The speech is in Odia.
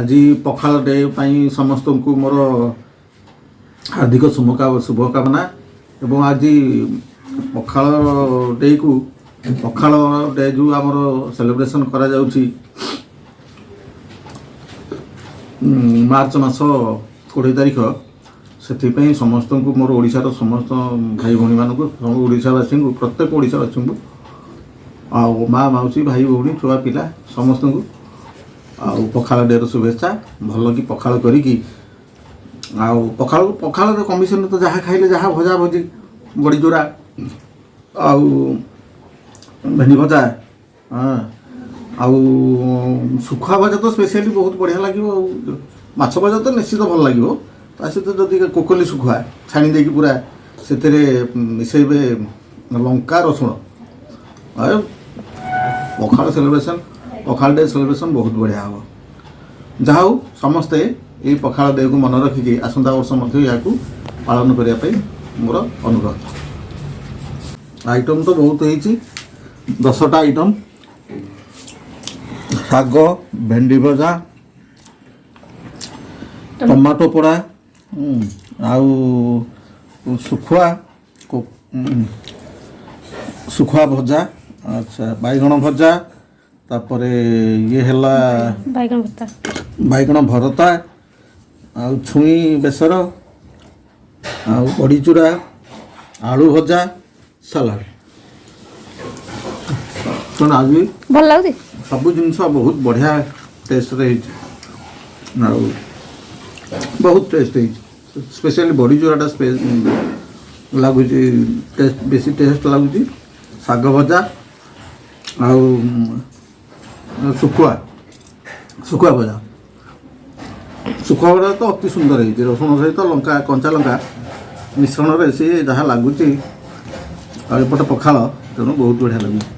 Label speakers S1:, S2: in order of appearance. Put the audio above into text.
S1: ଆଜି ପଖାଳ ଡେ ପାଇଁ ସମସ୍ତଙ୍କୁ ମୋର ହାର୍ଦ୍ଦିକ ଶୁଭକାମନା ଏବଂ ଆଜି ପଖାଳ ଡେକୁ, ପଖାଳ ଡେ ଯେଉଁ ଆମର ସେଲିବ୍ରେସନ୍ କରାଯାଉଛି ମାର୍ଚ୍ଚ ମାସ 20 ତାରିଖ, ସେଥିପାଇଁ ସମସ୍ତଙ୍କୁ ମୋର ଓଡ଼ିଶାର ସମସ୍ତ ଭାଇ ଭଉଣୀମାନଙ୍କୁ, ସବୁ ଓଡ଼ିଶାବାସୀଙ୍କୁ, ପ୍ରତ୍ୟେକ ଓଡ଼ିଶାବାସୀଙ୍କୁ ଆଉ ମା, ମାଉସୀ, ଭାଇ, ଭଉଣୀ, ଛୁଆ ପିଲା ସମସ୍ତଙ୍କୁ ଆଉ ପଖାଳ ଡେର ଶୁଭେଚ୍ଛା। ଭଲ କି ପଖାଳ କରିକି ଆଉ ପଖାଳର କମ୍ବିନେସନ୍ ତ ଯାହା ଖାଇଲେ, ଯାହା ଭଜା ଭଜି, ବଡ଼ି ଚୁରା ଆଉ ଭେଣ୍ଡି ଭଜା, ହଁ, ଆଉ ଶୁଖୁଆ ଭଜା ତ ସ୍ପେଶିଆଲି ବହୁତ ବଢ଼ିଆ ଲାଗିବ। ଆଉ ମାଛ ଭଜା ତ ନିଶ୍ଚିତ ଭଲ ଲାଗିବ। ତା ସହିତ ଯଦି କୋକଲି ଶୁଖୁଆ ଛାଣି ଦେଇକି ପୁରା ସେଥିରେ ମିଶାଇବେ ଲଙ୍କା, ରସୁଣ, ଆଉ ପଖାଳ ସେଲିବ୍ରେସନ୍, ପଖାଳ ଡେ ସେଲିବ୍ରେସନ୍ ବହୁତ ବଢ଼ିଆ ହେବ। ଯାହା ହଉ, ସମସ୍ତେ ଏଇ ପଖାଳ ଡେକୁ ମନେ ରଖିକି ଆସନ୍ତା ବର୍ଷ ମଧ୍ୟ ଏହାକୁ ପାଳନ କରିବା ପାଇଁ ମୋର ଅନୁରୋଧ। ଆଇଟମ୍ ତ ବହୁତ ହେଇଛି, 10ଟା ଆଇଟମ୍। ଶାଗ, ଭେଣ୍ଡି ଭଜା, ଟମାଟୋ ପୋଡ଼ା, ଆଉ ଶୁଖୁଆ, ଶୁଖୁଆ ଭଜା, ଆଚ୍ଛା, ବାଇଗଣ ଭଜା, ତାପରେ ଇଏ ହେଲା
S2: ବାଇଗଣ ଭର୍ତ୍ତା।
S1: ବାଇଗଣ ଭରତା ଆଉ ଛୁଇଁ ବେସର ଆଉ ବଡ଼ିଚୁରା, ଆଳୁ ଭଜା, ସାଲାଡ଼। ତେଣୁ ଆଜି
S2: ଭଲ ଲାଗୁଛି।
S1: ସବୁ ଜିନିଷ ବହୁତ ବଢ଼ିଆ ଟେଷ୍ଟରେ ହେଇଛି ଆଉ ବହୁତ ଟେଷ୍ଟ ହେଇଛି। ସ୍ପେଶିଆଲି ବଡ଼ି ଚୁରାଟା ଲାଗୁଛି ଟେଷ୍ଟ, ବେଶୀ ଟେଷ୍ଟ ଲାଗୁଛି। ଶାଗ ଭଜା ଆଉ ଶୁଖୁଆ, ଶୁଖୁଆ ଭଜା, ଶୁଖୁଆ ଭଜା ତ ଅତି ସୁନ୍ଦର ହେଇଛି। ରସୁଣ ସହିତ ଲଙ୍କା, କଞ୍ଚା ଲଙ୍କା ମିଶ୍ରଣରେ ସିଏ ଯାହା ଲାଗୁଛି, ଆଉ ଏପଟେ ପଖାଳ, ତେଣୁ ବହୁତ ବଢ଼ିଆ ଲାଗୁଛି।